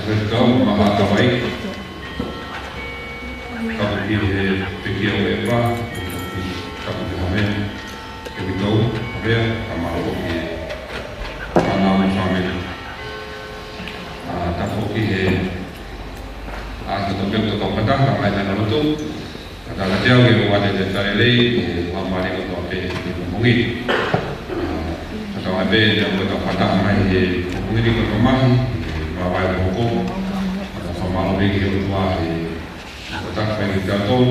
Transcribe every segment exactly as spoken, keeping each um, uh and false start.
Faifekau Mahaʻakavai, kapu ki he pekia ʻo ʻEpa, kapu ki Havea, Kevitau, Havea, kae mālō ki he fānau mo e fāmili. ʻA, tapu ki he, ʻa, ki he tokoni ʻa e kau fata, kae ʻumaʻā e kāingalotu, kae ʻatā kiate au ke u ʻoatu e talitali lelei ki he faingamālie kotoa pē ʻi he pongipongi ni. Kae ʻatā pē ʻa e kau fata mai he pongipongi ni ko e mamahi, ʻi he māvae ʻo e hoko. Kae fakamālō pē ki he ʻOtua he ʻoku tau fai kiate kitautolu,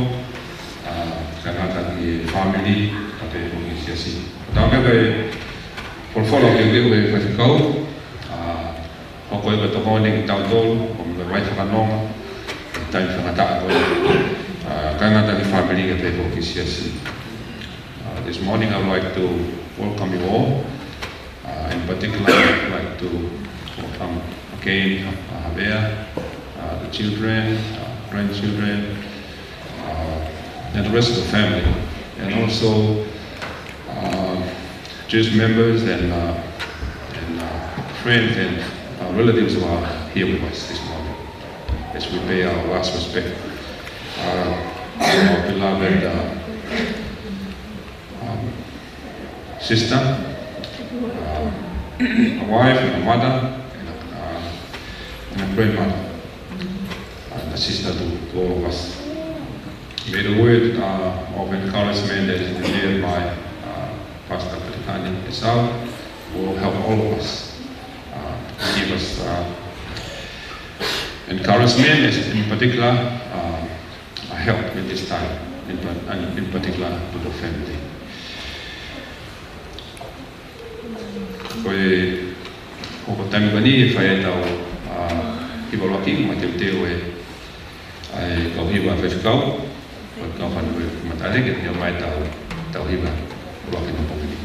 ʻa, kae ʻatā ki he fāmili, kae pehē foki ki he siasi. Kae ʻatā pē ko e folofola ke u ke u he faifekau, ʻa, hoko ia ko e tokoni kiate kitautolu, ʻo mo e vai fakanonga, ʻi he taimi faingataʻa ko eni, ʻa, kae ʻatā ki he fāmili kae pehē foki ki he siasi. Uh, this morning I would like to welcome you all. Uh, in particular, I'd like to welcome again, uh, Havea, uh, the children, uh, grandchildren, uh, and the rest of the family. And also, uh, church members and, uh, and, uh, friends and, uh, relatives who are here with us this morning as we pay our last respect, uh, to our beloved, uh, um, sister, uh, a wife and a mother and a, uh, and a grandmother, and a sister to, to all of us. May the word, uh, of encouragement that is delivered by, uh, Pastor Pelikani Esau will help all of us, uh, give us, uh, encouragement, as in particular, uh, a help in this time, in par-, and in particular to the family. Ko e, ko e taimi ko eni ʻe fai ai ʻetau, ʻa, hiva ʻuluaki, mo e teuteu ʻa e, ʻa e kau hiva faifekau, ko e kau fānau ʻo e matale, ke ne ʻomai ʻetau, ʻetau hiva ʻuluaki ʻo e pongipongi ni.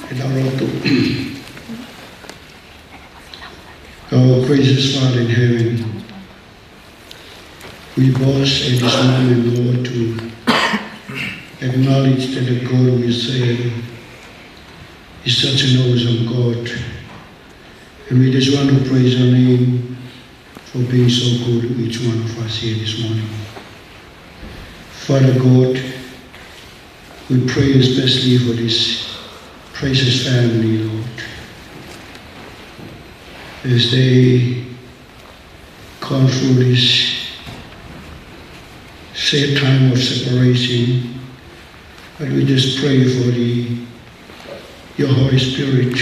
Our gracious Father in heaven, we pause at this moment, Lord, to acknowledge that the God we serve is such an awesome God. And we just want to praise your name for being so good to each one of us here this morning. Father God, we pray especially for this precious family, Lord, as they gone through this sad time of separation. But we just pray for the, your Holy Spirit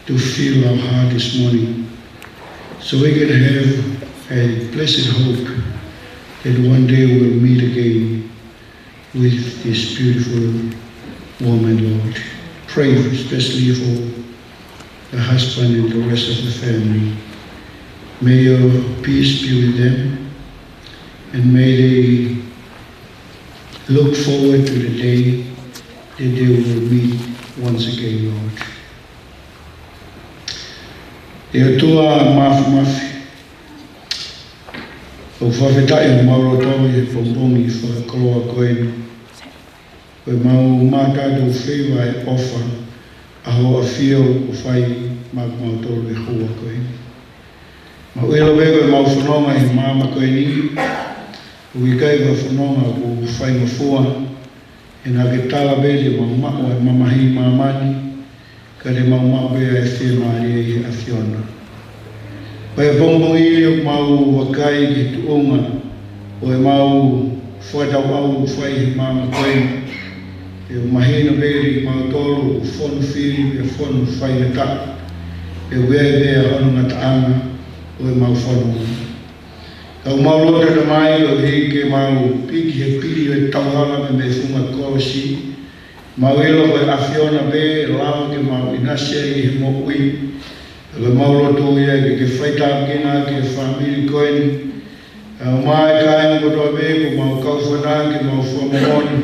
to fill our heart this morning, so we can have a blessed hope that one day we'll meet again with this beautiful woman, Lord. Pray especially for the husband and the rest of the family. May your peace be with them, and may they look forward to the day that they will meet once again, Lord. ʻE ʻOtua Māfimafi, ʻoku fakafetaʻi homau loto ʻi he pongipongi fakakoloa ko eni, ko ʻemau maʻu ʻa e feiva ʻo e ʻofa ʻa hoʻo ʻAfio kuo fai maʻamautolu ʻi he houa ko eni. Mau ʻilo pē ko ʻemau fononga ʻi he māmani ko eni, ʻoku ʻikai ko e fononga ʻoku faingofua, he naʻa ke tala pē te mau maʻu ʻa e mamahi ʻi māmani, ka te mau maʻu pē ʻa e fiemālie ʻi he ʻAfiona. Pea ʻi he pongipongi ni ʻoku mau vakai ki he tuʻunga ʻo ʻemau fakatauʻau ʻoku fai ʻi he māmani ko eni, ʻoku mahino pē kiate kimautolu ʻoku fonu fili pea fonu faingataʻa, pea ʻoku ʻi ai pē hono ngataʻanga ʻo ʻemau fononga. Ka ʻoku mau lotu, Tamai, koeʻuhi ke mau piki he pili ʻo e tauhala mei he funga kolosi. Mau ʻilo ko e ʻAfiona pē ʻe lava ke mau ʻinasi ai ʻi he moʻui. Ka ʻoku mau lotu ia ke ke faitāpuekina ʻa e fāmili ko eni. ʻA e kāinga kotoa pē kuo mau kau fanongo ke mau fakamoʻoni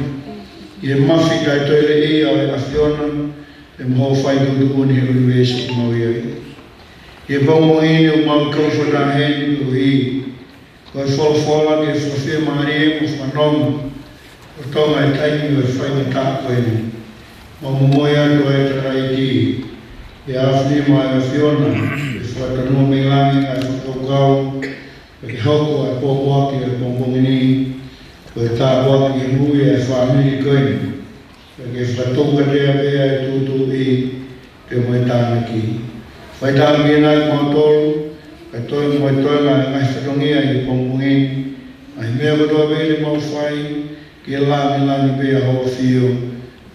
ʻi he mafi taʻetoileʻia ʻo e ʻAfiona, ʻi he moʻui fai tuʻutuʻuni he ʻunivēsi ʻoku mau ʻi ai. ʻI he pongipongi ni ʻoku mau kau fanongo heni koeʻuhi ko e folofola ke fakafiemālie mo fanongo ʻo Tonga ʻi he taimi ʻo e faingataʻa ko eni. Mau momoi atu ʻa e tangataʻeiki ʻi he ʻAfiona, ʻa e ʻAfiona, ke fakatonua mei langi ʻa e fakakaukau, ke hoko ʻa e pōpoaki ʻo e pongipongi ni ko e tāpuaki ki he moʻui ʻa e fāmili ko eni. Pea ke fakatauʻatāina pē ʻa e tūtuuʻi pea mo e tānaki. Faitāpuekina kimautolu, kae toe mo e toe ngaahi fatongia ʻi he pongipongi ni. ʻA e meʻa kotoa pē te mau fai, ke lāngilangi pē ʻa hoʻo ʻAfio,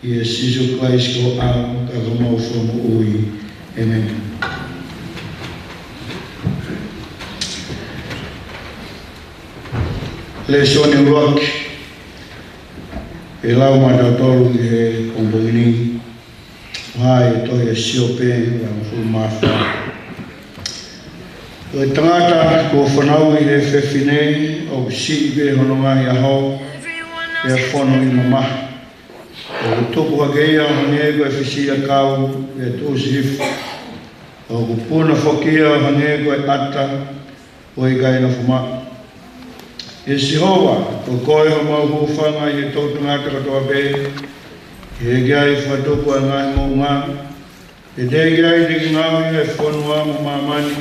ʻia Sīsū Kalaisi ko homau Fakamoʻui. ʻĒmeni. Lēsoni ʻuluaki ʻe lau maʻatautolu ʻi he pongipongi ni, ʻoku hā ʻi he tohi ʻa Siope, vahe hongofulu mā fā. Ko e tangata kuo fanauʻi ʻe he fefine, ʻoku siʻi pē hono ngaahi ʻaho, pea fonu ʻi mamahi. ʻOku tupu hake ia ʻo hangē ko e fisiʻiʻakau, pea tuʻusi hifo. ʻOku puna foki ia ʻo hangē ko e ʻata, ʻoku ʻikai nofo maʻu. ʻE Sihova, ko koe homau hūfanga ʻi he toʻutangata kotoa pē, ʻi he ʻikai fakatupu ʻa e ngaahi moʻunga, ʻe teʻeki ai te ke ngaohi ʻa e fonua mo māmani,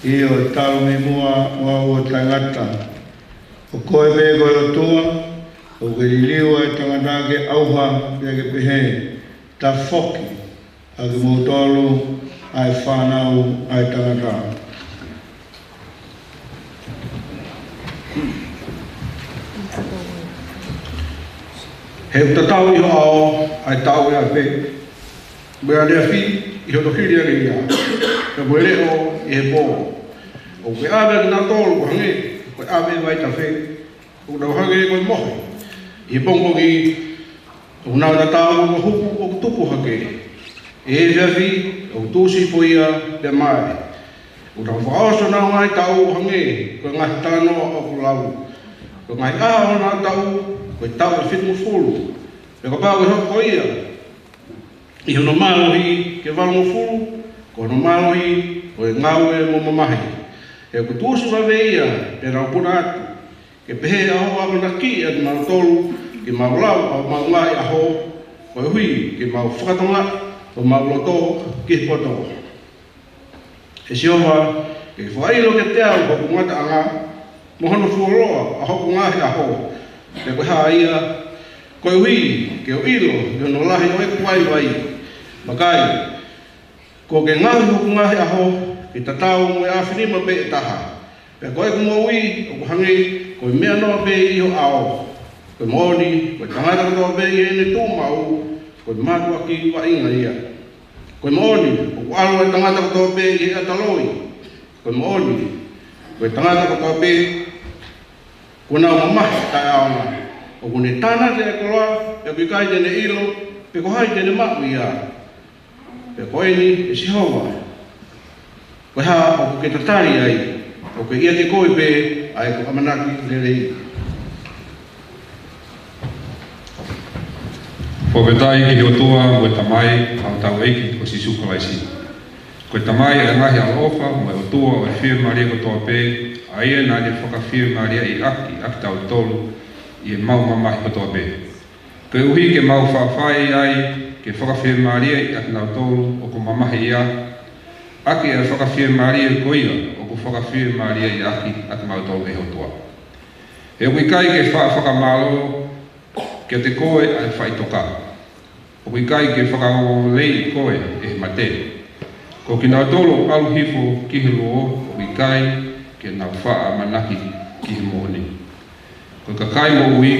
ʻio, talu mei muʻa ʻo aʻu ʻo taʻengata. Ko koe pē ko e ʻOtua, ʻoku ke liliu ʻa e tangata ke ʻauha, pea ke pehē, tafoki, ʻa kimoutolu ʻa e fānau ʻa e tangata. He ʻoku tatau ʻi ho ʻao ʻa e taʻu ʻe afe, mo e aleafi ʻi hono hili ange ia, pea mo e leʻo ʻi he pō. ʻOku ke ʻave ʻa kinautolu ʻo hangē ko e ʻave ʻa e vaitafe, ʻoku nau hangē ko e mohe ʻi he pongipongi, ʻoku nau tatau mo e hupu ʻoku tupu hake ʻi he efiafi, ʻoku tuʻusi hifo ia pea mae. ʻOku nau fakaʻosi honau ngaahi taʻu ʻo hangē ko e ngaahi talanoa ʻoku lau. Ko e ngaahi ʻaho ʻo honau taʻu, ko e taʻu ʻe fitungofulu. Pea kapau ʻe hoko ia, ʻi hono mālohi ke valungofulu, ko hono mālohi ko e ngāue mo mamahi. He ʻoku tuʻusi vave ia, pea nau puna atu, ke pehē ʻa hoʻo ʻamanaki ʻa kimautolu, ke mau lau ʻa homau ngaahi ʻaho, koeʻuhi ke mau fakatokangaʻi homau loto ki he poto. ʻE Sihova, ke ke fakaʻilo kiate au hoku ngataʻanga, mo hono fuoloa ʻa hoku ngaahi ʻaho, pe ko e hā ia, koeʻuhi ke u ʻilo ʻi hono lahi ʻo ʻeku vaivai. Vakai, kuo ke ngaohi hoku ngaahi ʻaho ke tatau mo e ʻaofinima pē ʻe taha. Pea ko ʻeku moʻui ʻoku hangē ko e meʻa noa pē ʻi ho ʻao. Ko e moʻoni, ko e tangata kotoa pē ʻi heʻene tuʻu maʻu, ko e mātuʻaki vaʻinga ia. Ko e moʻoni, ʻoku ʻalu ʻa e tangata kotoa pē ʻi he ʻata loi. Ko e moʻoni, ko e tangata kotoa pē kuo nau mamahi taʻeʻaonga. ʻOku ne tānaki ʻa e koloa, pea ʻoku ʻikai te ne ʻilo pe ko hai te ne maʻu ia. Pea ko eni, ʻe Sihova, ko e hā ʻoku ke tatali ai? ʻOku ʻiate koe pē ʻa ʻeku ʻamanaki lelei. Fakafetaʻi ki he ʻOtua mo e Tamai ʻa hotau ʻEiki ko Sīsū Kalaisi. Ko e Tamai ʻo e ngaahi ʻaloʻofa mo e ʻOtua ʻo e fiemālie kotoa pē, ʻa ia naʻa ne fakafiemālieʻi ʻaki, ʻa kitautolu ʻi heʻemau mamahi kotoa pē, koeʻuhi ke mau faʻa fai ai ke fakafiemālieʻi ʻa kinautolu ʻoku mamahi ia, ʻaki ʻa e fakafiemālie ko ia ʻoku fakafiemālieʻi ʻaki ʻa kimautolu ʻe he ʻOtua. He ʻoku ʻikai ke faʻa fakamālō kiate koe ʻa e faʻitoka. ʻOku ʻikai ke fakaongoongoleʻi koe ʻe he mate. Ko kinautolu ʻoku ʻalu hifo ki he luo, ʻoku ʻikai ke nau faʻa ʻamanaki ki he moʻoni. Ko e kakai moʻui,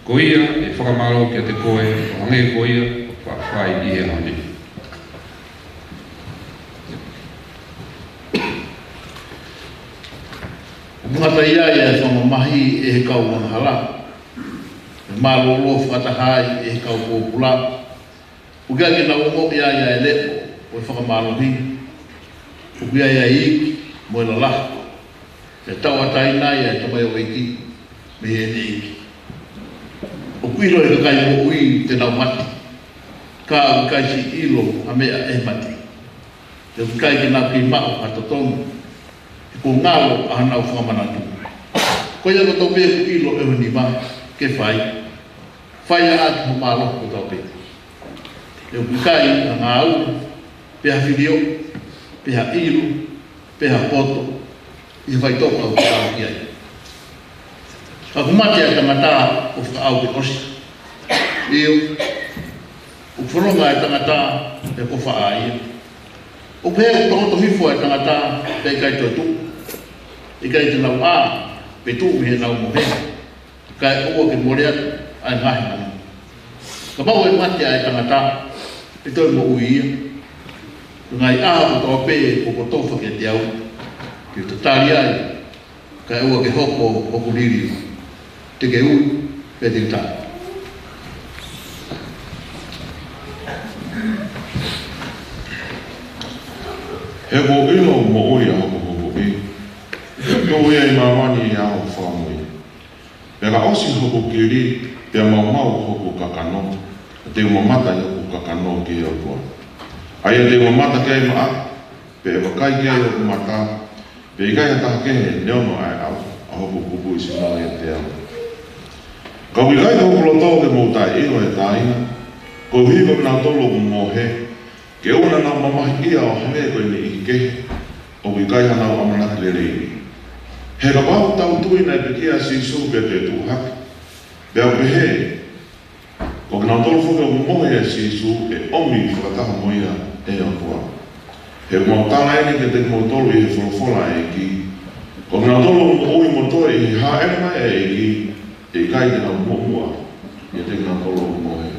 ko ia ʻe fakamālō kiate koe, ʻo hangē ko ia ʻoku faʻa fai ʻi he ʻaho ni. ʻOku ngata ai ʻa e fakamamahi ʻe he kau angahala, ʻe mālōlō fakataha ai ʻe he kau pōpula. ʻOku ʻikai ke nau ongoʻi ai ʻa e leʻo ʻo e fakamālohi. ʻOku ʻi ai ʻa e iiki mo e lalahi, pea tauʻatāina ai ʻa e tamaioʻeiki mei heʻene iiki. ʻOku ʻilo ʻe he kakai moʻui te nau mate, ka ʻoku ʻikai siʻi ʻilo ha meʻa ʻe he mate. Pea ʻoku ʻikai ke nau kei maʻu ha totongi, he kuo ngalo ʻa honau fakamanatu. Ko ia kotoa pē ʻoku ʻilo ʻe ho nima ke fai, fai ʻaki ho mālohi kotoa pē. He ʻoku ʻikai ha ngāue, pe ha filioʻi, pe ha ʻilo, pe ha poto ʻi he faʻitoka ʻoku tau ki ai. Ka ʻoku mate ʻa e tangata, kuo fakaʻau pē ʻosi. ʻIo, ʻoku fononga ʻa e tangata, pea kuo faʻa ʻā ia. ʻOku pehē ʻoku tokoto hifo ʻa e tangata, pea ʻikai toe tuʻu. ʻIkai te nau ʻā, pe tuʻu mei heʻenau mohe, kae ʻoua ke mole atu ʻa e ngaahi manu. Kapau ʻe mate ʻa e tangata, ʻe toe moʻui ia? Ko e ngaahi ʻaho kotoa pē kuo kotofa kiate au, te u tatali ai, kae ʻoua ke hoko hoku liliu. Te ke ui, pea te u tali. He kuo u ʻilo ʻoku moʻui ʻa hoku huhuʻi, tuʻu ia ʻi māmani ʻi he ʻaho fakamui. Pea ka ʻosi hoku kili, pea maumau hoku kakano, te u mamata ʻi hoku kakano ki he ʻOtua. ʻA ia te u mamata ki ai maʻaku, pea ʻe vakai ki ai hoku mata, pea ʻikai ha taha kehe neongo ʻa e ʻau, ʻa hoku kupuʻi sino ʻiate au. Ka ʻoku ʻikai ko hoku loto ke mou taʻeʻilo ʻa e tāina, koeʻuhi ko kinautolu ʻoku mohe, ke ʻoua naʻa nau mamahi ia ʻo hangē ko e niʻihi kehe, ʻoku ʻikai hanau ʻamanaki lelei. He kapau ʻoku tau tui naʻe pekia ʻa Sīsū pea toe tuʻu hake, pea ʻoku pehē, ko kinautolu foki ʻoku mohe ʻia Sīsū ʻe ʻomi fakataha mo ia ʻe he ʻOtua. He ʻoku mau tala eni kiate kimoutolu ʻi he folofola ʻa e ʻEiki, ko kinautolu ʻoku moʻui mo toe ʻi he hāʻele mai ʻa e ʻEiki, ʻe ʻikai te nau muʻomuʻa ʻiate kinautolu ʻoku mohe.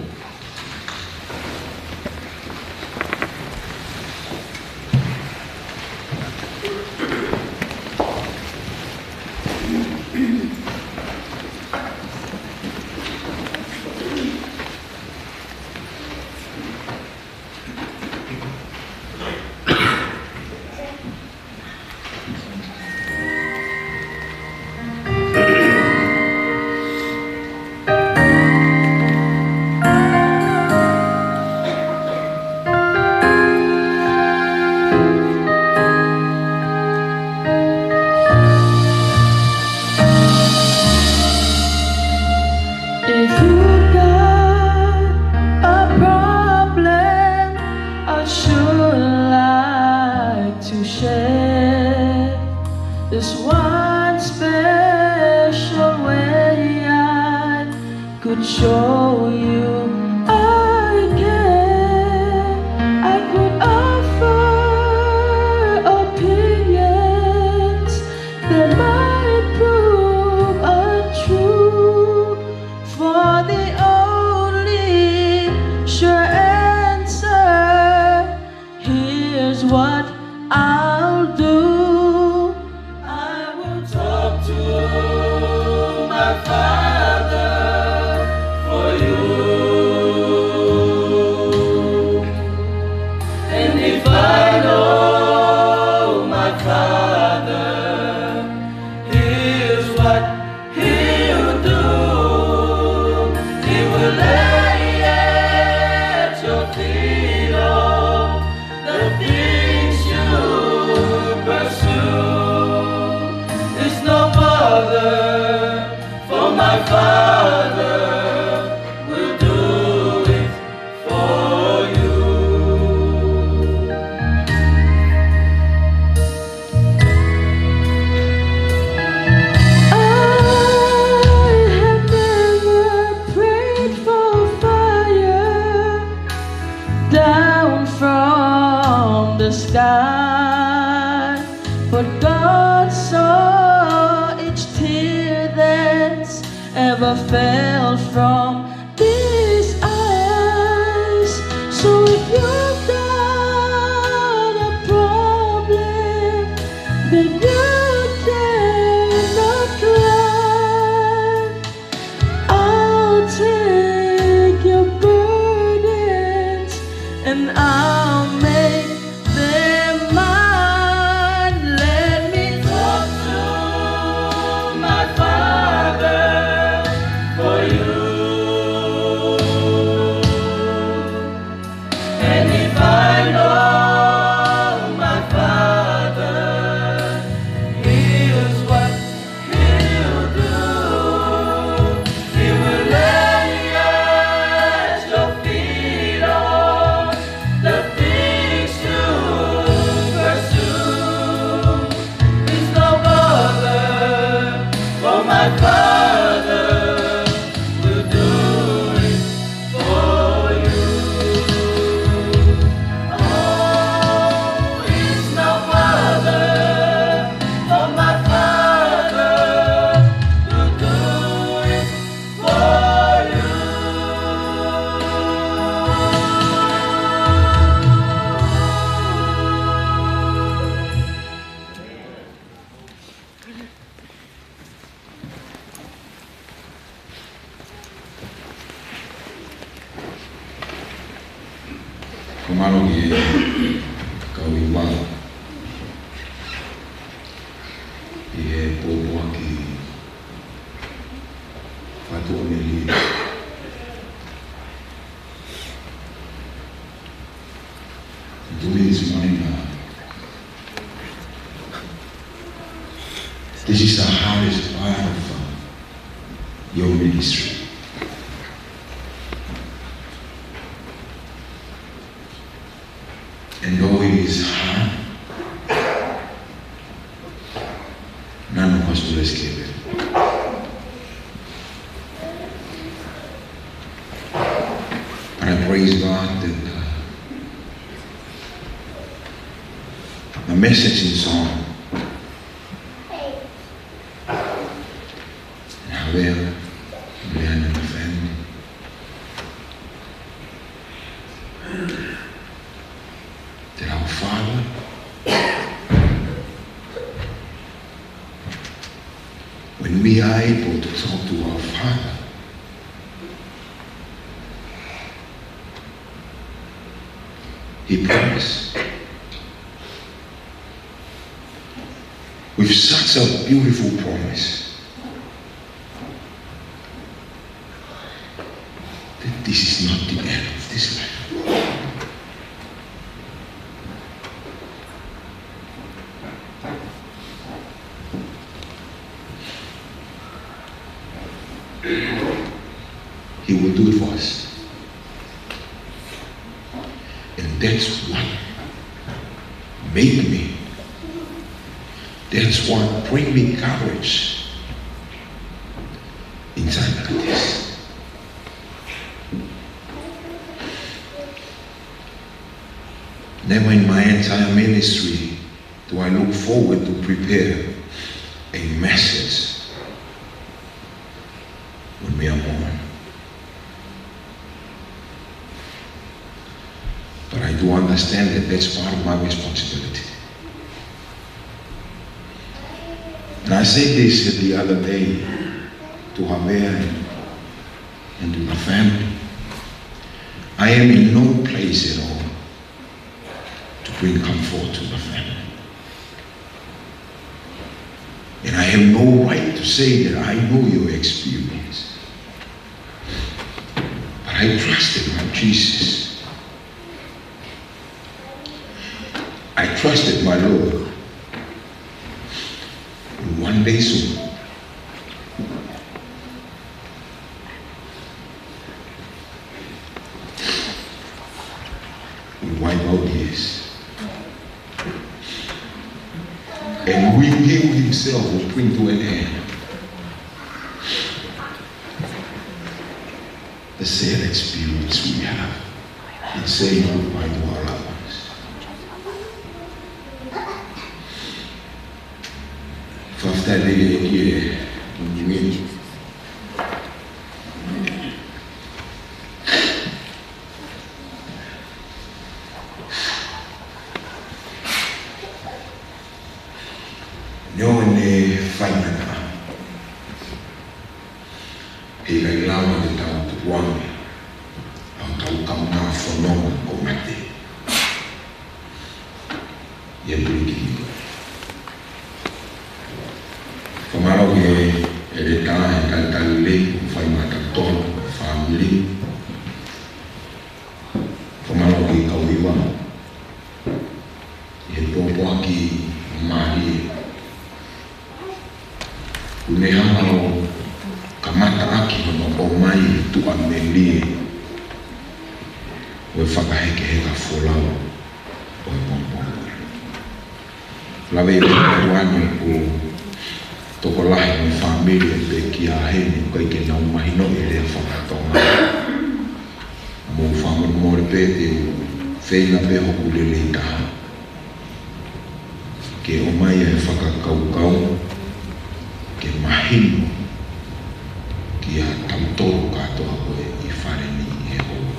Father will do it for you. I have never prayed for fire down from the sky, but God saw each tear that's ever fell from these eyes. So if you've got a problem that you cannot cry, I'll take your burdens and I'll make them mine. Let me talk to my Father for you. And if I know my Father, here's what He'll do. He will lay at your feet all the things to pursue. It's no bother, for my Father will do it for you. Oh, it's no bother, for my Father will do it for you. Ko mālō ki he kau hiva ʻi he pōpoaki fatu ʻo Mele. To me this morning, uh, this is the hardest part of, uh, your ministry. And though it is hard, none of us will escape it. But I praise God that, uh, the message in song, and however, Leanne and the family, that our Father, when we are able to talk to our Father, He promised with such a beautiful promise that this is not the end of this life. He will do it for us. And that's what made me, that's what bring me courage in time like this. Never in my entire ministry do I look forward to prepare a message when we are mourning. But I do understand that that's part of my responsibility. And I said this the other day to Javier and, and to the family. I am in no place at all to bring comfort to the family. And I have no right to say that I know your experience. But I trusted my Jesus. I trusted my Lord. And one day soon, wipe out tears. And we, he himself will bring to an end the sad experience we have in saying goodbye to our loved ones. Fakafetaʻi ki he ʻEiki. Neongo ʻene faingataʻa, heʻikai lava ke tau tukuange ʻa hotau kaungā fononga ʻo mate. ʻIa puli ki. Fakamālō ki he ʻeletā he talitali lelei kuo fai maʻatautolu, fāmili. Fakamālō ki he kau hiva ʻi he pōpoaki mālie. Kuo ne hanga ʻo kamataʻaki hono ʻomai e tuʻamelie ʻo e fakahekeheka folau ʻo e pongipongi. Lave ʻi he tuʻamelie, ko e tokolahi mo e fāmili ʻe pekia heni ʻoku ʻikai ke nau mahinoʻi e lea faka-Tonga. Mou fakamolemole pē, te u feinga pē hoku lelei taha ke ʻomai e fakakaukau ke mahino kiate kitautolu kātoa ko ē ʻi fale ni he ʻaho ni.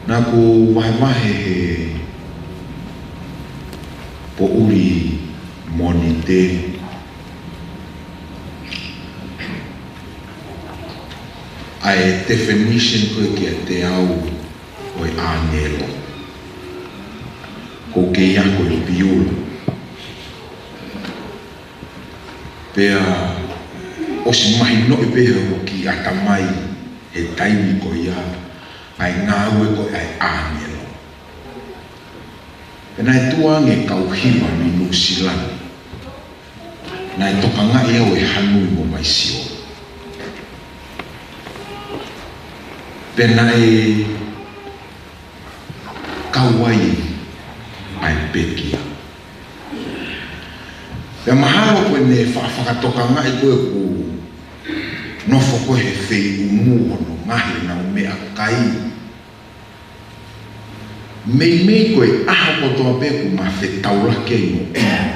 Naʻá ku vahevahe he poʻuli Mōnite ʻa e definition ko ē kiate au ʻo e ʻāngelo. Ko e kei ako e piula. Pea ʻosi mahinoʻi pē ʻe hoku kiʻi ʻatamai he taimi ko ia ʻa e ngāue ko ē ʻa e ʻāngelo. Pea naʻe tuʻu ange e kau hiva mei Nuʻusila ni. Naʻe tokangaʻi au ʻe Hanui mo Maisio. Pea naʻe kau ai ʻa e pekia. Pea mahalo ko ʻene fa-, fakatokangaʻi ko ē ʻoku nofo ko ē he feiʻumu hono ngaohi ʻenau meʻakai. Meimei ko e ʻaho kotoa pē ʻoku ma fetaulaki ai mo ʻene,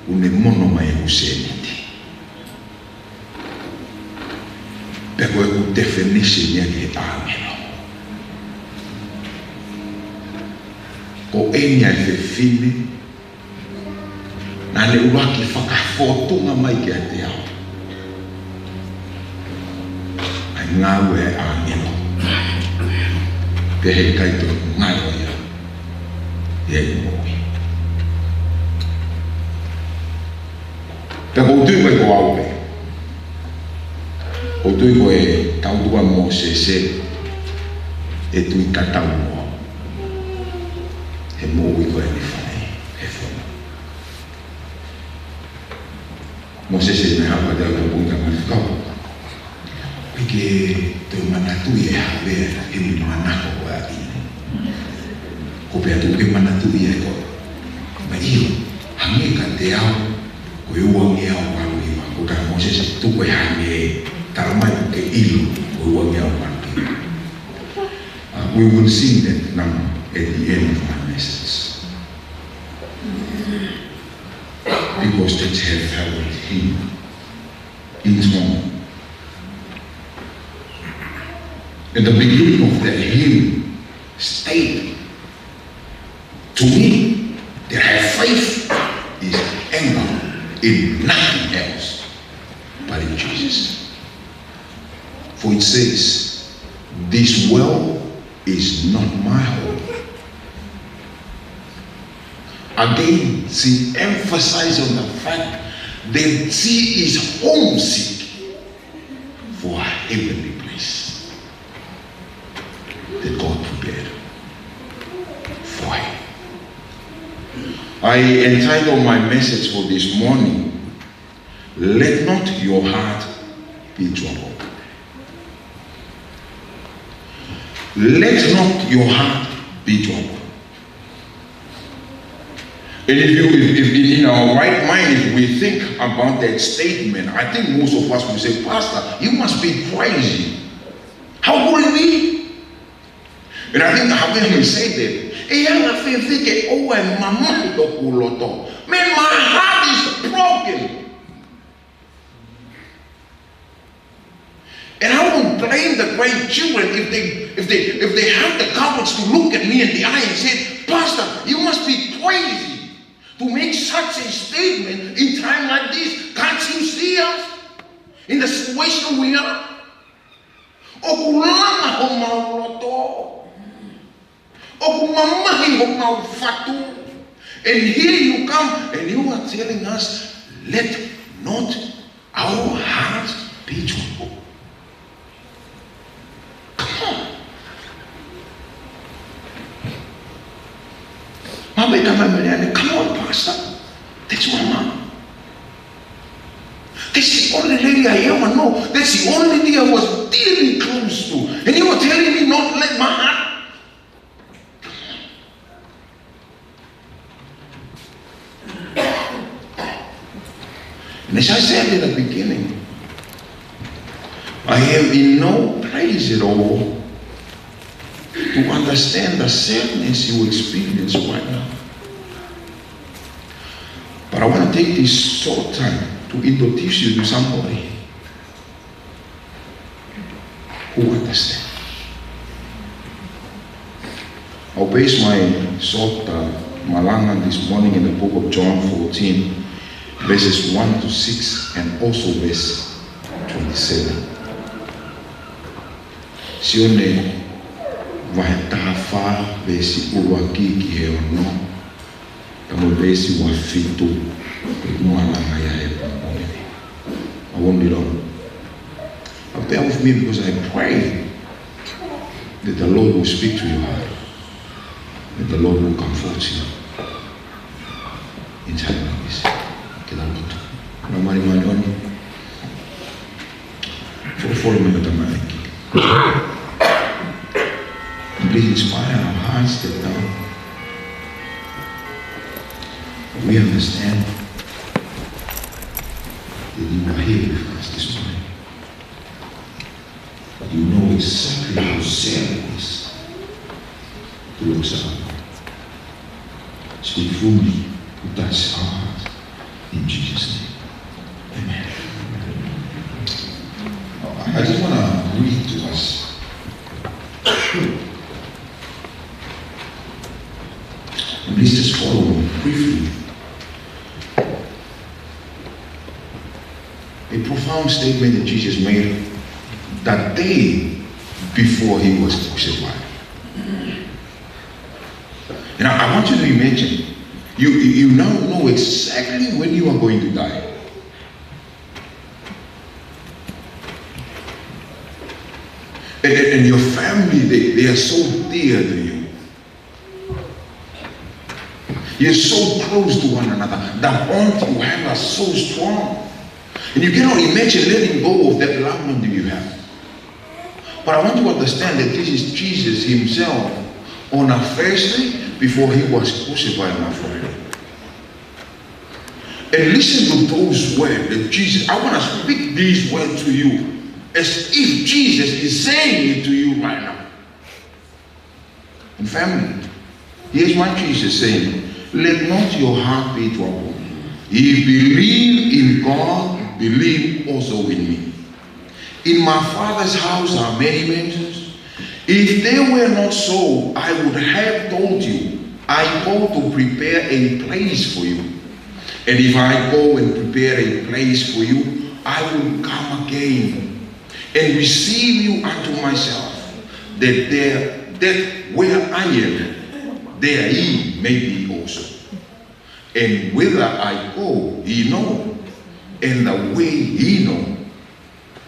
ʻoku ne mono mai ʻeku sēniti. Pea ko ʻeku definition ia ki he ʻāngelo. Ko eni ʻa e fefine naʻá ne ʻuluaki fakafōtunga mai kiate au ʻa e ngāue ʻa e ʻāngelo. Pea heʻikai toe ngalo ia ʻi heʻeku moʻui. Pea ʻoku ou tui ko e ko au pē. ʻOku ou tui ko e tautua Mōsese ʻe tui tatau mo au he moʻui ko eni fale he fono. Mōsese, naʻe haʻu kiate au ʻa e pongipongi Tamasiʻi. ʻIkai ke toe manatuʻi ʻe Havea ʻa e himi manako ko ē ʻa ʻIne. Ko pea tuku ke manatuʻi ʻe koe. Naʻe ʻilo, hangē kiate au, ko e uangeau valu hiva. Ko e taha Mōsese tuku ʻe hangē, talamai ke ʻilo, ko e uangeau valu hiva. Uh, we will sing that number at the end of my message. Because that have held him in song. At the beginning of the hymn, state, to me, that have faith is anchored in nothing else but in Jesus. For it says, "This world is not my home." Again, she emphasized on the fact that she is homesick for a heavenly place that God prepared for her. I entitle my message for this morning, "Let not your heart be troubled." Let not your heart be troubled. And if you, if, if in our right mind, if we think about that statement, I think most of us will say, "Pastor, you must be crazy. How could it be?" And I think how can we say that? E anga fēfē ke ʻoua ʻe mamahi hoku loto? Man, my heart is broken. And I won't blame the grandchildren if they, if they, if they have the courage to look at me in the eye and say, "Pastor, you must be crazy to make such a statement in time like this. Can't you see us in the situation we are?" ʻOku langa homau loto. ʻOku mamahi homau fatu. And here you come and you are telling us, "Let not our hearts be troubled." Come on. Mama, come on, Pastor. That's my mom. That's the only lady I ever know. That's the only lady I was dearly close to. And you were telling me not let my heart. And as I said in the beginning, I am in no place at all to understand the sadness you experience right now. But I want to take this short time to introduce you to somebody who understand. I'll base my short, uh, malanga this morning in the book of John fourteen, verses one to six, and also verse twenty-seven. Sione vahe taha fā, veesi ʻuluaki ki he ono. Ka mo e veesi ua fitu, ʻoku malanga ia he pongipongi ni. I won't be long. But bear with me because I pray that the Lord will speak to your heart. That the Lord will comfort you in time like this. Ke tau lotu. Nau mali mali oni. Folofola mai ʻa e Tamai. And please inspire our hearts that now we understand that you are here with us this morning. You know exactly how sad it is to lose someone. Speak through me, to touch our hearts. In Jesus' name. Amen. I just want to read to us. And please just follow me briefly. A profound statement that Jesus made that day before he was crucified. And I, I want you to imagine, you, you, you now know exactly when you are going to die. And, and, and your family, they, they are so dear to you. You're so close to one another. The bond you have are so strong. And you cannot imagine letting go of that loved one that you have. But I want you to understand that this is Jesus himself on a Thursday before he was crucified on a Friday. And listen to those words that Jesus, I want to speak these words to you as if Jesus is saying it to you right now. And family, here's what Jesus saying, "Let not your heart be troubled. Ye believe in God, believe also in me. In my Father's house are many mansions. If they were not so, I would have told you, I go to prepare a place for you. And if I go and prepare a place for you, I will come again and receive you unto myself, that there, that where I am, there ye may be also. And whither I go, ye know, and the way ye know."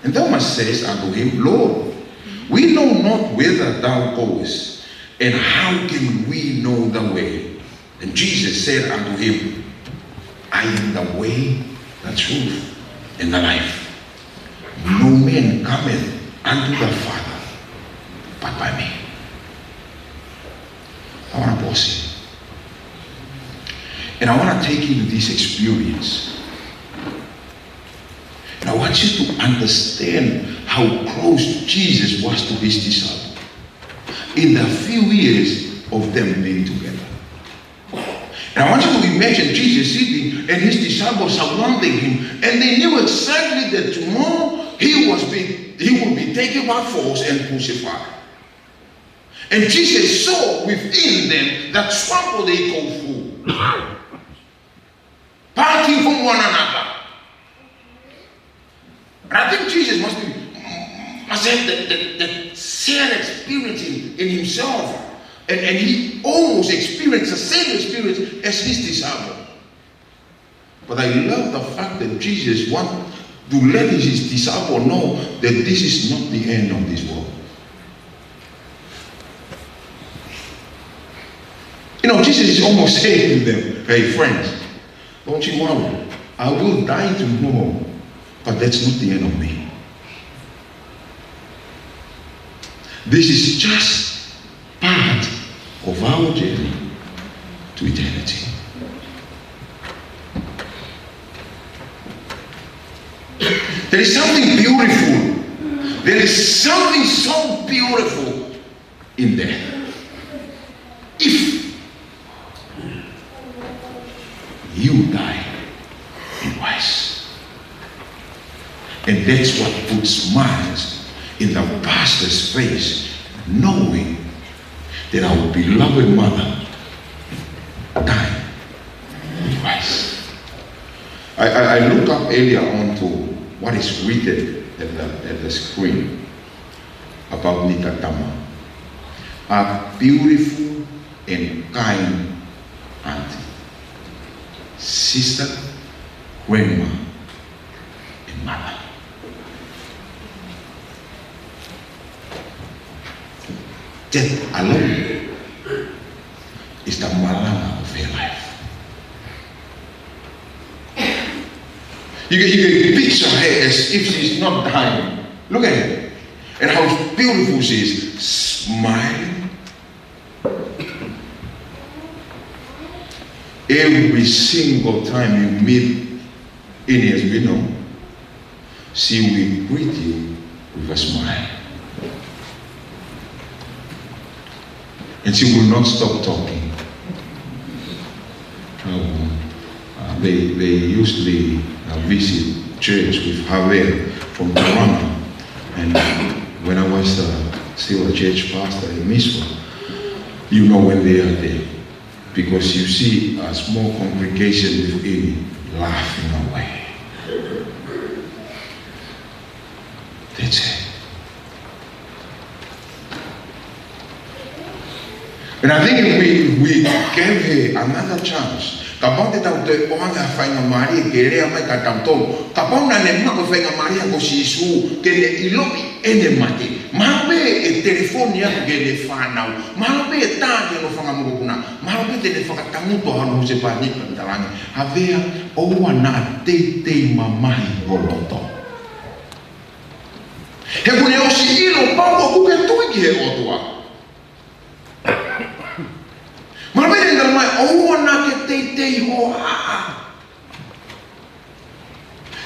And Thomas says unto him, "Lord, we know not whither thou goest, and how can we know the way?" And Jesus said unto him, "I am the way, the truth, and the life. No man cometh unto the Father but by me." And I want to take you to this experience. And I want you to understand how close Jesus was to his disciples in the few years of them being together. And I want you to imagine Jesus sitting and his disciples surrounding him, and they knew exactly that tomorrow he was be, he would be taken by force and crucified. And Jesus saw within them that struggle they go through, parting from one another. And I think Jesus must be, must have that, that, that same experience in, in himself. And, and he almost experienced the same experience as his disciple. But I love the fact that Jesus want to let his disciple know that this is not the end of this world. You know, Jesus is almost saying to them, "Hey, friends, don't you worry. I will die tomorrow, but that's not the end of me. This is just part of our journey to eternity." There is something beautiful. There is something so beautiful in death. If you die in Christ. And that's what puts smiles in the pastor's face, knowing that our beloved mother died in Christ. I, I, I look up earlier on to what is written at the, at the screen about Nita Tama. A beautiful and kind auntie, sister, grandma, and mother. That alone is the malanga of her life. You can, you can picture her as if she's not dying. Look at her. And how beautiful she is, smiling. Every single time you meet Ini Espino, she will greet you with a smile. And she will not stop talking. Um, uh, they, they usually, uh, visit church with Javier from Toronto. And when I was, uh, still a church pastor in Miswa, you know when they are there. Because you see a small congregation with Ini laughing away. That's it. And I think if we, if we gave her another chance, kapau te tau toe ʻoange ha faingamālie ke lea mai kia tautolu, kapau naʻa ne maʻu e faingamālie ko Sīsū, ke ne ʻiloʻi ʻene mate. Mahalo pē ʻe telefoni atu ki heʻene fānau. Mahalo pē ʻe tā ki hono fanga mokopuna. Mahalo pē te ne fakatangutu hono husepāniti pea ne talaange, Havea, ʻoua naʻa teitei mamahi ho loto. He kuo ne ʻosi ʻilo pau ʻoku ke tui ki he ʻOtua. Mahalo pē te ne talamai, ʻoua naʻa ke teitei hohaʻa.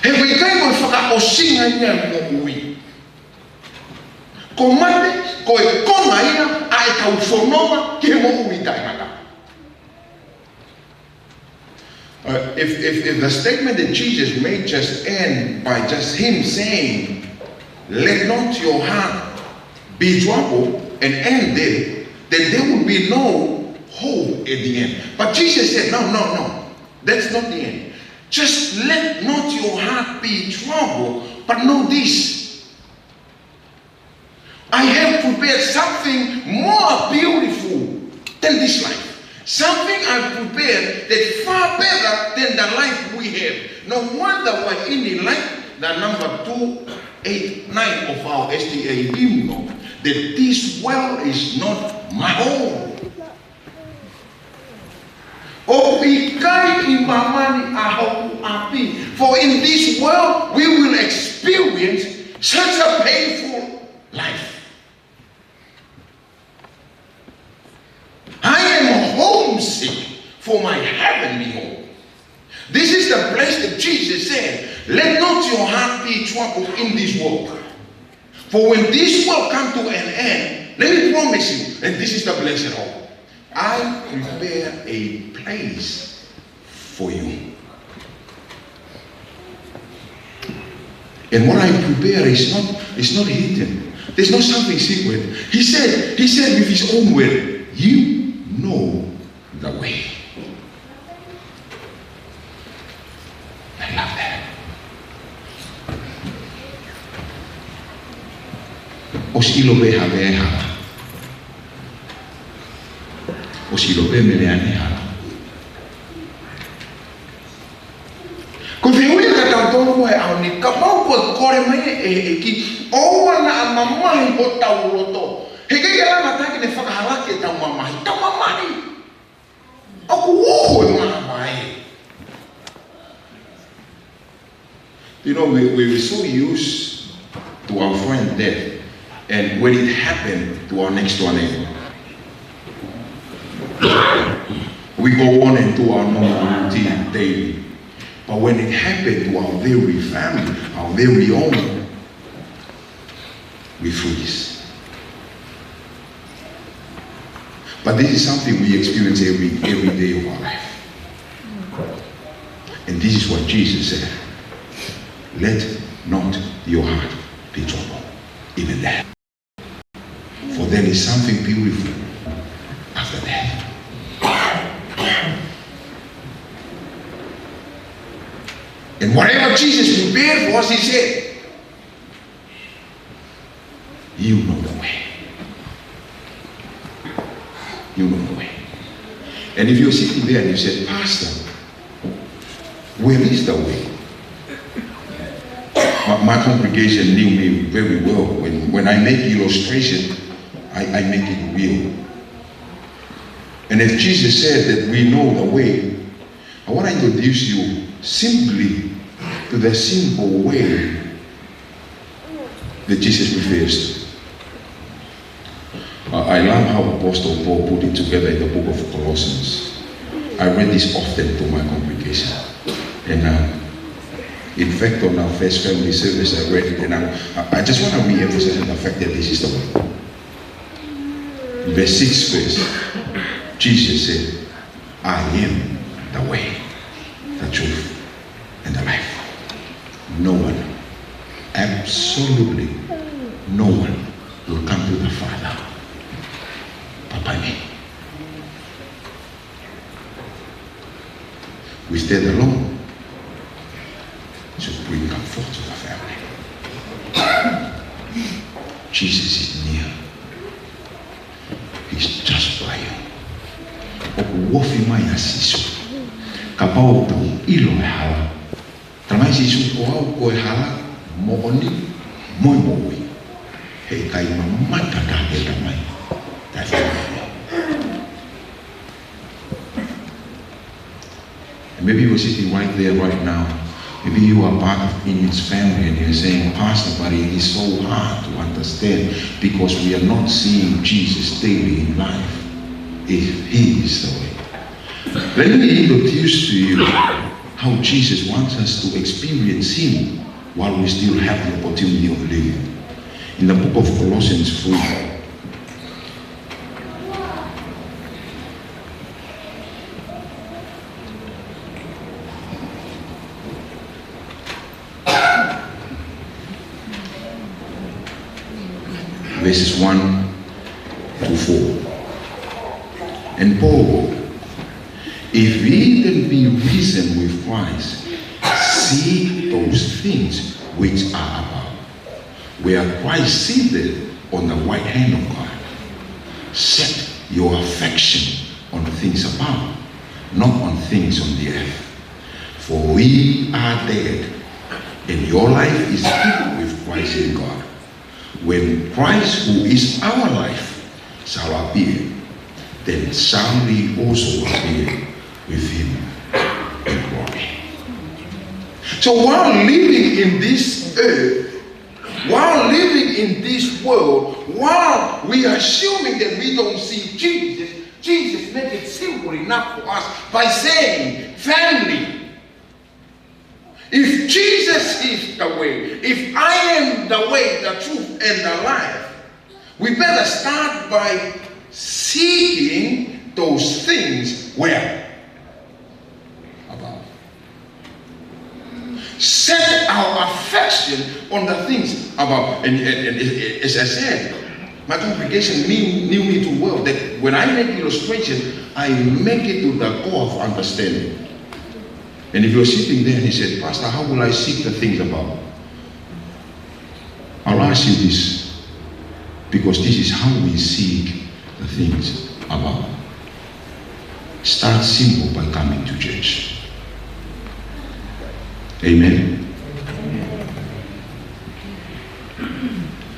He ʻoku ʻikai ko e fakaʻosinga ia e moʻui. Ko mate, ko e konga ia ʻa ʻetau fononga ki he moʻui taʻengata. Uh, if, if, if the statement that Jesus made just end by just him saying, "Let not your heart be troubled," and end there, then there would be no hope at the end. But Jesus said, "No, no, no. That's not the end. Just let not your heart be troubled, but know this. I have prepared something more beautiful than this life. Something I prepared that far better than the life we have." No wonder why Ini like the number two eight nine of our S D A hymnal, that this world is not my home. ʻOku ʻikai ʻi māmani ʻa hoku ʻapi. For in this world we will experience such a painful life. I am for my heavenly home. This is the place that Jesus said, "Let not your heart be troubled in this world. For when this world come to an end, let me promise you, and this is the blessed hope, I prepare a place for you." And what I prepare is not, is not hidden. There's no something secret. He said, he said with his own word, "You know the way." I love that. ʻOsi ʻilo pē ha meʻa ʻe hala. ʻOsi ʻilo pē meʻa ʻe hala. Ko e fehuʻi ia kiate kitautolu mo e ʻaho ni, kapau ko e kole mai ʻe he ʻEiki, ʻoua naʻa mamahi hotau loto. He ʻikai ke lava taki ne fakahalaki ʻetau mamahi. Tau mamahi. ʻOku uho e mamahi. You know, we, we were so used to our friend death, and when it happened to our next door neighbor, we go on and do our normal routine daily. But when it happened to our very family, our very own, we freeze. But this is something we experience every, every day of our life. And this is what Jesus said, "Let not your heart be troubled, even that." For there is something beautiful after death. And whatever Jesus prepared for us, he said, "You know the way. You know the way." And if you're sitting there and you said, "Pastor, where is the way?" My, my congregation knew me very well. When, when I make illustration, I, I make it real. And if Jesus said that we know the way, I want to introduce you simply to the simple way that Jesus refers to. Uh, I love how Apostle Paul put it together in the book of Colossians. I read this often to my congregation. And, uh, in fact, on our first family service, I read it, and I, I just want to re-emphasize the fact that this is the way. Verse six first, Jesus said, "I am the way, the truth, and the life. No one, absolutely no one will come to the Father but by me." We stand alone to bring comfort to the family. Jesus is near. He's just by you. ʻOku ofi mai ʻa Sīsū. Kapau ʻoku tau ʻilo e hala, talamai ʻe Sīsū, "Ko au ko e hala, moʻoni, mo e moʻui. He ʻikai mamata ha taha ki he Tamai, taʻefakataha." And maybe you are sitting right there right now. Maybe you are part of Inuit's family and you're saying, "Pastor, but it is so hard to understand because we are not seeing Jesus daily in life." If he is the way. Let me introduce to you how Jesus wants us to experience him while we still have the opportunity of living. In the book of Colossians three, verses one to four. And Paul, "If ye then be risen with Christ, seek those things which are above, where Christ sitteth on the right hand of God. Set your affection on things above, not on things on the earth. For ye are dead, and your life is hid with Christ in God. When Christ, who is our life, shall appear, then shall we also appear with him in glory." So while living in this earth, while living in this world, while we are assuming that we don't see Jesus, Jesus make it simple enough for us by saying, family, if Jesus is the way, if I am the way, the truth, and the life, we better start by seeking those things where? Above. Set our affection on the things above. And, and, and as I said, my congregation knew, knew me too well that when I make illustration, I make it to the core of understanding. And if you're sitting there and he said, "Pastor, how will I seek the things above?" I'll ask you this, because this is how we seek the things above. Start simple by coming to church. Amen.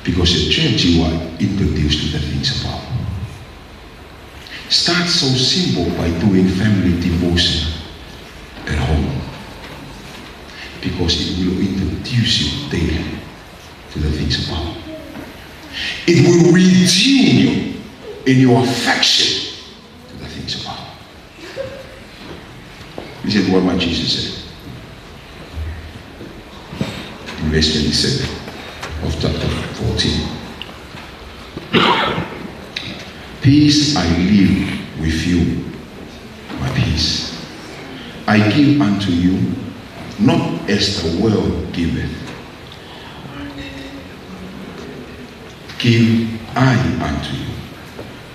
Because at church you are introduced to the things above. Start so simple by doing family devotion at home, because it will introduce you daily to the things above. It will redeem you in your affection to the things above. Listen to what my Jesus said in verse twenty-seven of chapter fourteen. "Peace I leave with you, my peace I give unto you, not as the world giveth, give I unto you.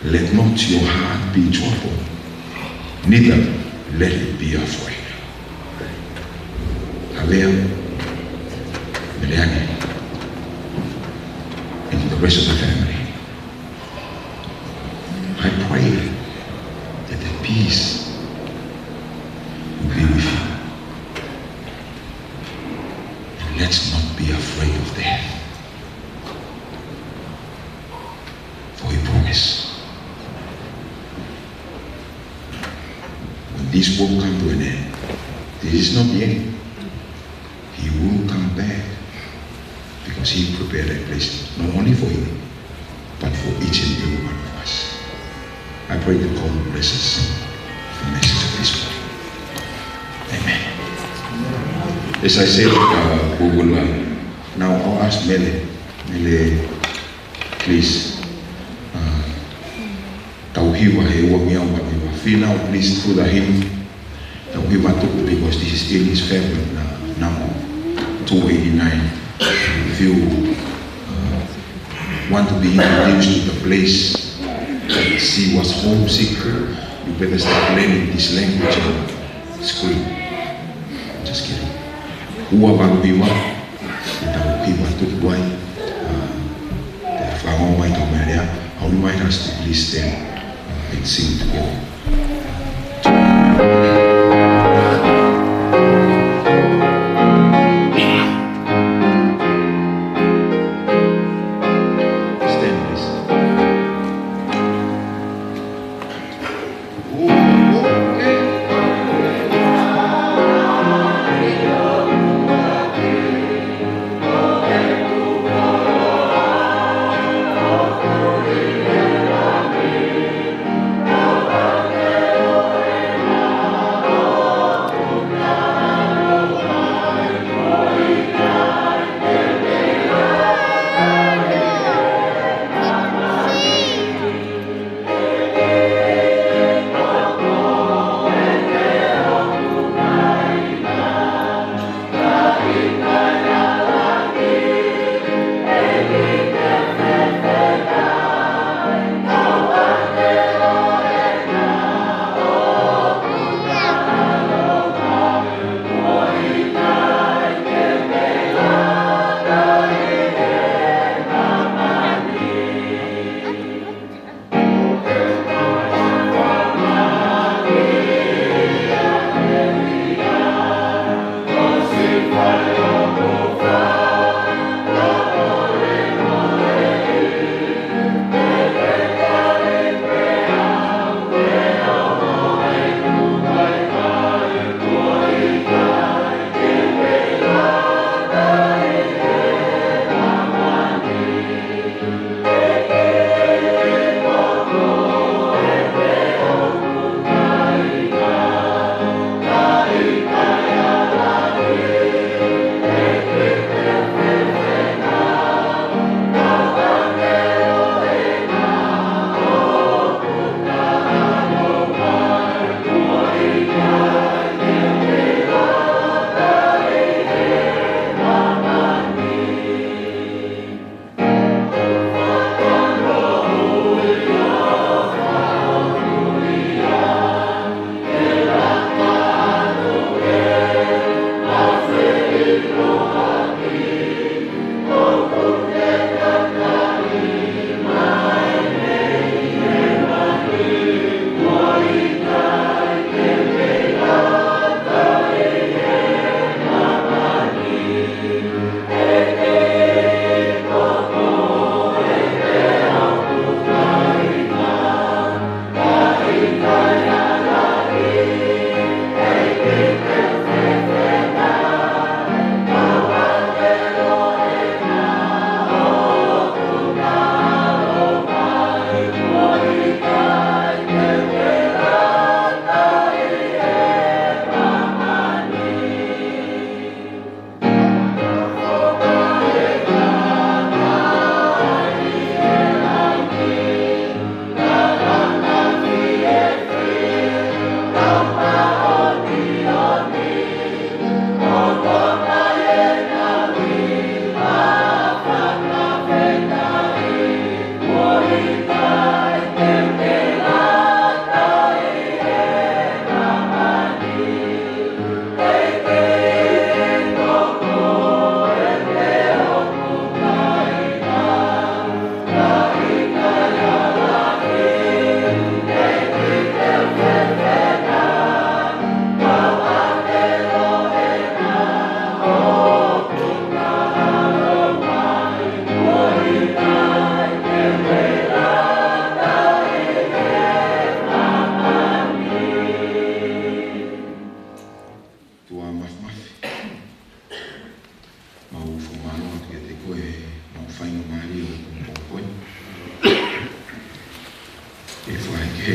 Let not your heart be troubled, neither let it be afraid." Havea, Meleane, and the rest of the family, I pray that the peace will be with you. And let's not be afraid of death, for he promised, when this world come to an end, this is not the end. He will come back, because he prepared a place not only for you, but for each and every one of us. I pray that God will bless us with the message of this morning. Amen. As I said, uh, we will, uh, now I'll ask Mele. Mele, please. Uh, Tauhiva he ua mia ua hiva. Fīnau, please, to the hymn. Tauhiva tuku, because this is still his favorite, uh, number two eighty-nine. If you, uh, want to be introduced to the place that she was homesick to, you better start learning this language on screen. Just kidding. Ua valu hiva, ʻe tauhiva tuku ai, uh, Fakaongo mai tau meʻa lea, I would like us to please stand, uh, and sing together. Stand, please.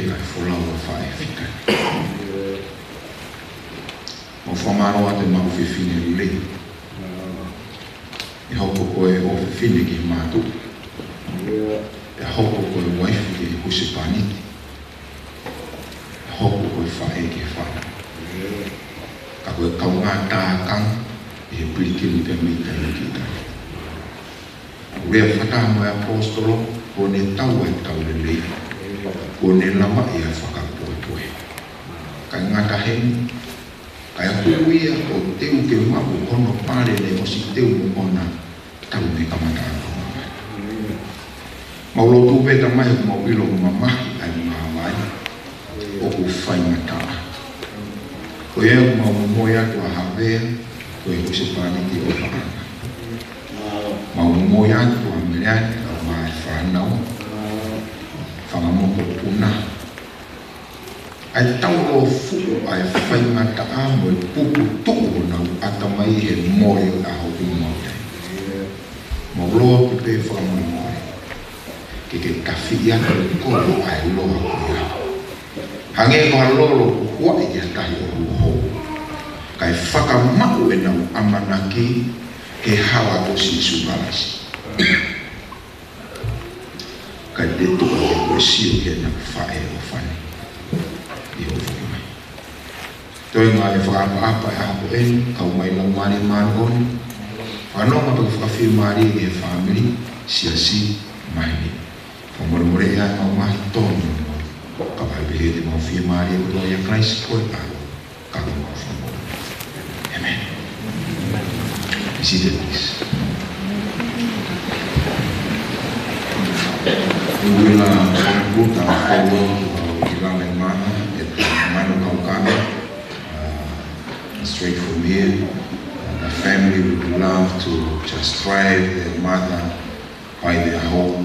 Kae folau ʻa faʻē fika ni. Mau fakamālō atu ʻemau fefine lelei. ʻE hoko ko e ʻofefine ki he mātuʻa. ʻE hoko ko e uaifi ki he husepāniti. ʻE hoko ko e faʻē ki he fānau. Ka ko e kaungā tākanga ʻi he pilikimi pea mei taimi ki taimi. Lea fakataha mo e ʻaposetolo, kuo ne tau ʻa e tau lelei, kuo ne lava ʻa e fakapoʻupoʻu. Kae ngata heni, kae hū ia ʻo teu ke maʻu hono pale naʻe ʻosi teu mo ʻena tau mei he kamataʻanga ʻo māmani. Mau lotu pē Tamai, ʻoku mau ʻilo ʻoku mamahi ʻa e māvae, ʻoku faingataʻa. Ko ia ʻoku mau momoi atu ʻa Havea, ko e husepāniti ʻofaʻanga. Mau momoi atu ʻa Meleane, ʻa e fānau, fanga mokopuna. ʻA e taulōfuʻu ʻa e faingataʻa mo e puputuʻu honau ʻatamai he mole ʻa hoku mau tai. Mau lotu pē fakamolemole ke ke tafiʻi atu e kolo ʻa e loa ko ia. Hangē ko ha lolo kuo huaʻi ʻi ha tahi ʻo huohou. Kae fakamaʻu ʻenau ʻamanaki he hala ko Sīsū Kalaisi. Kae te tuʻa ke koe sio ki heʻenau faʻē ʻofa ni. ʻI hoʻo foki mai. Toe ngāue fakaʻapaʻapa ʻi he ʻaho ko eni, kau mai Laumālie Māʻoniʻoni. Fanongo pea fakafiemālie ki he fāmili, siasi, maheni. Fakamolemole ʻi heʻemau ngaahi tōnounou. Ka ʻoku pehē te mau fiemālie kotoa ʻia Kalaisi ko e ʻAlo. Ka ko mau fakamolemole. Amen. Be seated, please. We will, uh, put our forward to our beloved mother at Manu Kaukana, uh, straight from here. Uh, the family would love to just drive their mother by their home